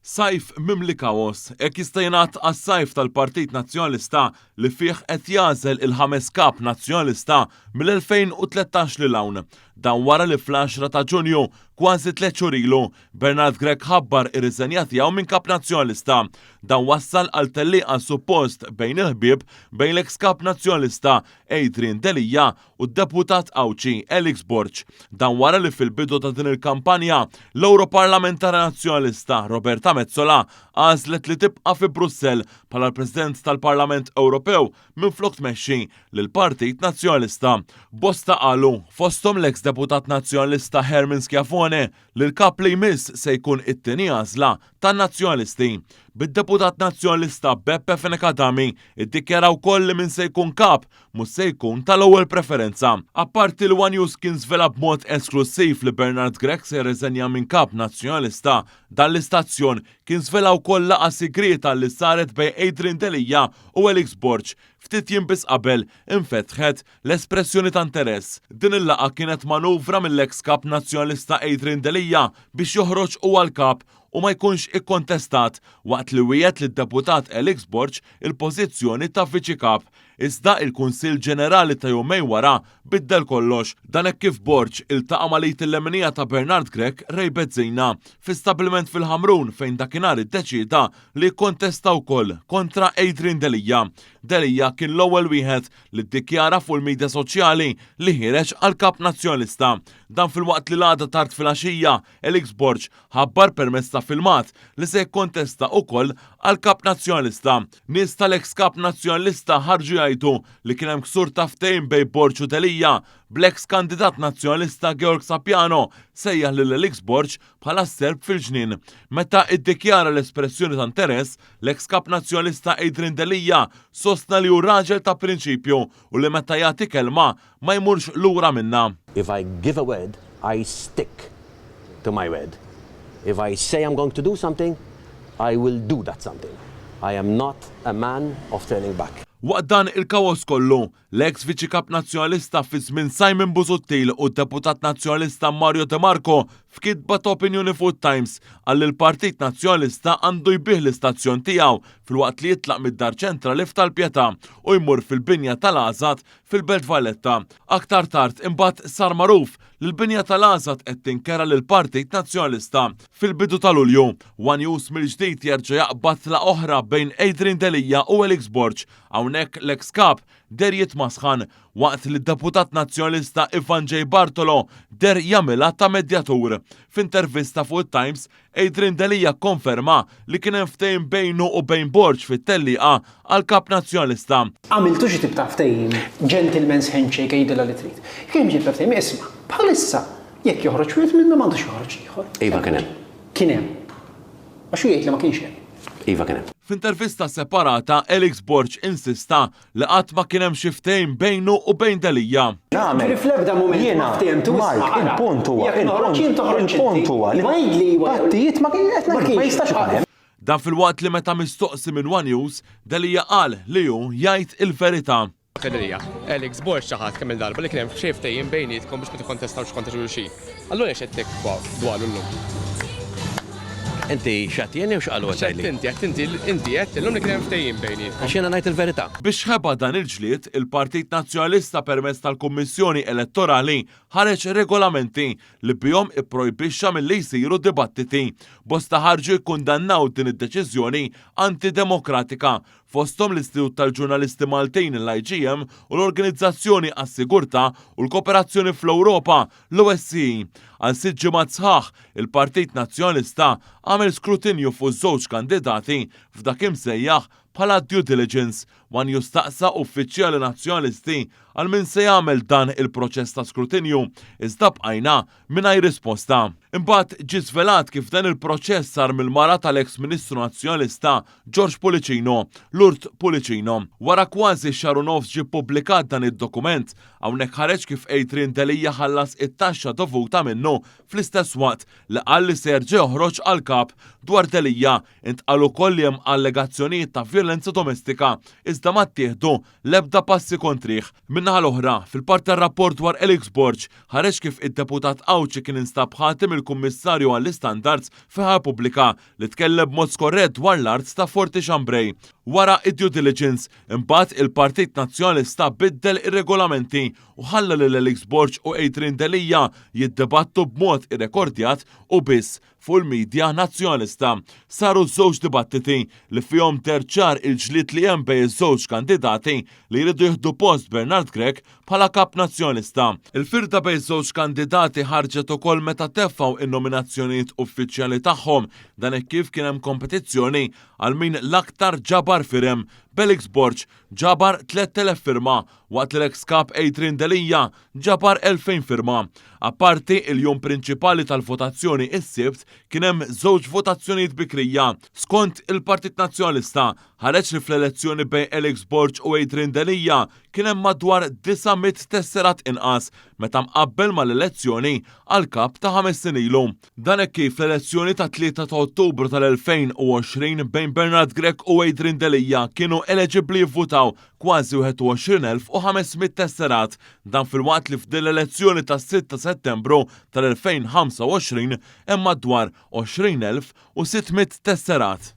Sajf mimli kaos, hekk jista' jingħad għas-sajf tal-Partit Nazzjonalista li fih qed jagħżel il-ħames Kap Nazzjonalista mill-2013 lil hawn. Dan wara li fl-10 ta' Ġunju, kważi tlett xhur ilu, Bernard Grech ħabbar ir-riżenja tiegħu minn Kap Nazzjonalista. Dan wassal għal tellieqa suppost bejn il-ħbieb bejn l-eks Kap Nazzjonalista Adrian Delia u d-Deputat Għawdxi Alex Borg. Dan wara li fil-bidu ta' din il-kampanja, l-Ewroparlamentari Nazzjonalista Roberta Metsola għażlet li tibqa' fi Brussell bħala l-President tal-Parlament Ewropew minflok tmexxi lill-Partit Nazzjonalista. Bosta qalu, fosthom l-eks Deputat Nazzjonalista Herman Schiavone, li l-Kap li jmiss se jkun it-tieni għażla tan-Nazzjonalisti. Bid-Deputat Nazzjonalista Beppe Fenech Adami iddikjara wkoll li min se jkun Kap mhux se jkun tal-ewwel preferenza. Apparti li one News kien żvela b'mod esklussiv li Bernard Grech se jirriżenja minn Kap Nazzjonalista, dan l-istazzjon kien żvela wkoll laqgħa sigrieta li saret bejn Adrian Delia u Alex Borg ftit jiem biss qabel infetħet l-espressjoni ta' interess. Din il-laqgħa kienet manuvra mill-eks Kap Nazzjonalista Adrian Delia biex joħroġ huwa l-Kap u ma jkunx ikkontestat waqt li wiegħed lid-Deputat Alex Borg il-pożizzjoni ta' Viċi Kap. Iżda il-Kunsill Ġenerali ta' jumejn wara biddel kollox. Dan hekk kif Borg iltaqa' mal-id il-leminija ta' Bernard Grech, Ray Bezzina, fi stabbiliment fil-Ħamrun fejn dakinhar iddeċieda li jikkontesta wkoll kontra Adrian Delia. Delia kien l-ewwel wieħed li ddikjara fuq il-midja soċjali li ħiereġ għal Kap Nazzjonalista. Dan filwaqt li l-għada tard filgħaxija, Alex Borg ħabbar permezz ta' filmat li se jikkontesta ukoll għal Kap Nazzjonalista. Nies tal-eks Kap Nazzjonalista ħarġu jgħidu li kien hemm ksur ta' ftehim bejn Borg u Delia, bl-eks kandidat Nazzjonalista Georg Sapiano sejjaħ lil Alex Borg bħala s-serp fil-ġnien. Meta iddikjara l-espressjoni ta' interess, l-eks Kap Nazzjonalista Adrian Delia sostna li hu raġel ta' prinċipju u li meta jagħti kelma ma jmurx lura minnha. If I give a word, I stick to my word. If I say I'm going to do something, I will do that something. I am not a man of turning back. Waqt dan il-kaos kollu, l-eks Viċi Kap Nazzjonalista fi żmien Simon Busuttil u d-Deputat Nazzjonalista Mario De Marco f'kitba ta' opinjoni fuq it-Times qal li l-Partit Nazzjonalista għandu jbigħ l-istazzjon tiegħu filwaqt li jitlaq mid-Dar Ċentrali f'Tal-Pietà u jmur fil-binja tal-Għażad fil-Belt Valletta. Aktar tard imbagħad sar magħruf li l-binja tal-Għażad qed tinkera lill-Partit Nazzjonalista. Fil-bidu ta' Lulju, one News mill-ġdid jerġa' jaqbad tlaq oħra bejn Adrian Delia u Alex Borg. Hawnhekk l-eks Kap deher jitmasħan waqt li d-Deputat Nazzjonalista Ivan J. Bartolo deher jagħmilha ta' medjatur. F'intervista fuq it-Times, Adrian Delia kkonferma li kien hemm ftehim bejnu u bejn Borg fit-tellieqa għal Kap Nazzjonalista. Għamiltu xi tip ta' ftehim, gentleman's handshake għidilha li trid. Kien hemm xi tip ta' ftehim, isma', bħalissa jekk joħroġ wieħed minna m'għandux joħroġ l-ieħor. Iva kien hemm. Kien hemm. Għax hu jgħid li ma kienx hemm. Iva kien hemm. F'intervista separata, Alex Borg insista li qatt ma kien hemm xi ftehim bejnu u bejn Delia. Nagħmel. Fl-ebda mument ma ftehemtu Mark, il-punt huwa, il-punt huwa li pattijiet ma kien qed ngħidlek ma jistax ikun hemm. Dan filwaqt li meta mistoqsi minn one News, Delia qal li hu jgħid il-verità. Delia, Alex Borg ċaħad kemm-il darba li kien hemm xi ftehim bejnietkom biex ma tikkontestawx kontra xulxin. Allura għaliex qed tiktbu dwaru llum? Inti x'għedt jien jew x'qalu qed tgħidli? X'għedt inti, għedt inti, inti għedt illum li kien hemm ftehim bejnietkom. Għax jiena ngħid il-verità. Biex ħeba dan il-ġlied, il-Partit Nazzjonalista permezz tal-Kummissjoni Elettorali ħareġ regolamenti li bihom ipprojbixxa milli jsiru dibattiti. Bosta ħarġu jikkundannaw din id-deċiżjoni anti-demokratika, fosthom l-Istitut tal-Ġurnalisti Maltin, l-IGM, u l-Organizzazzjoni għas-Sigurtà u l-Kooperazzjoni fl-Ewropa, l-OSCE. Għal sitt ġimgħat sħaħ, il-Partit Nazzjonalista għamel skrutinju fuq żewġ kandidati f'dak imsejjaħ bħala due diligence. One News staqsa uffiċjali Nazzjonalisti għal min se jagħmel dan il-proċess ta' skrutinju, iżda bqajna mingħajr risposta. Imbagħad ġie żvelat kif dan il-proċess sar mill-mara tal-eks Ministru Nazzjonalista George Pullicino, Lourdes Pullicino. Wara kważi xahar u nofs ġie ppubblikat dan id-dokument. Hawnhekk ħareġ kif Adrian Delia ħallas it-taxxa dovuta minnu fl-istess waqt li qal li se jerġa' joħroġ għal kap. Dwar Delia, intqal ukoll li hemm allegazzjonijiet ta' vjolenza domestika iżda ma ttieħdu l-ebda passi kontrih. Min-naħa l-oħra, fil-parti tar-rapport dwar Alex Borg, ħareġ kif id-deputat Għawdxi kien instab ħati mill-Kummissarju għall-Istandards fi-Ħajja Pubblika li tkellem b'mod skorrett dwar l-art ta' Forti Chambray. Wara id-due diligence, imbagħad il-Partit Nazzjonalista biddel ir-regolamenti u ħalla lil Alex Borg u Adrian Delia jiddibattu b'mod irrekordjat u biss fuq il-midja Nazzjonalista. Saru żewġ dibattiti li fihom deher ċar il-ġlied li hemm bejn iż-żewġ kandidati li jridu jieħdu post Bernard Grech bħala Kap Nazzjonalista. Il-firda bejn iż-żewġ kandidati ħarġet ukoll meta tefgħu n-nominazzjonijiet uffiċjali tagħhom, dan hekk kif kien hemm kompetizzjoni għal min l-aktar ġabar firem, b'Alex Borg ġabar 3,000 firma waqt li l-eks Kap Adrian Delia ġabar 2,000 firma. Apparti il-jum prinċipali tal-votazzjoni is-Sibt, kien hemm żewġ votazzjonijiet bikrija. Skont il-Partit Nazzjonalista, ħareġ li fl-elezzjoni bejn Alex Borg u Adrian Delia kien hemm madwar 900 tesserat inqas meta mqabbel mal-elezzjoni għal kap ta' ħames snin ilu. Dan hekk kif fl-elezzjoni tat-3 ta' Ottubru tal-2020 bejn Bernard Grech u Adrian Delia kienu eleġibbli jivvutaw kważi 21,500 tesserat, dan filwaqt li f'din l-elezzjoni tas-6 ta' Settembru tal-2025 hemm madwar 20,600 tesserat.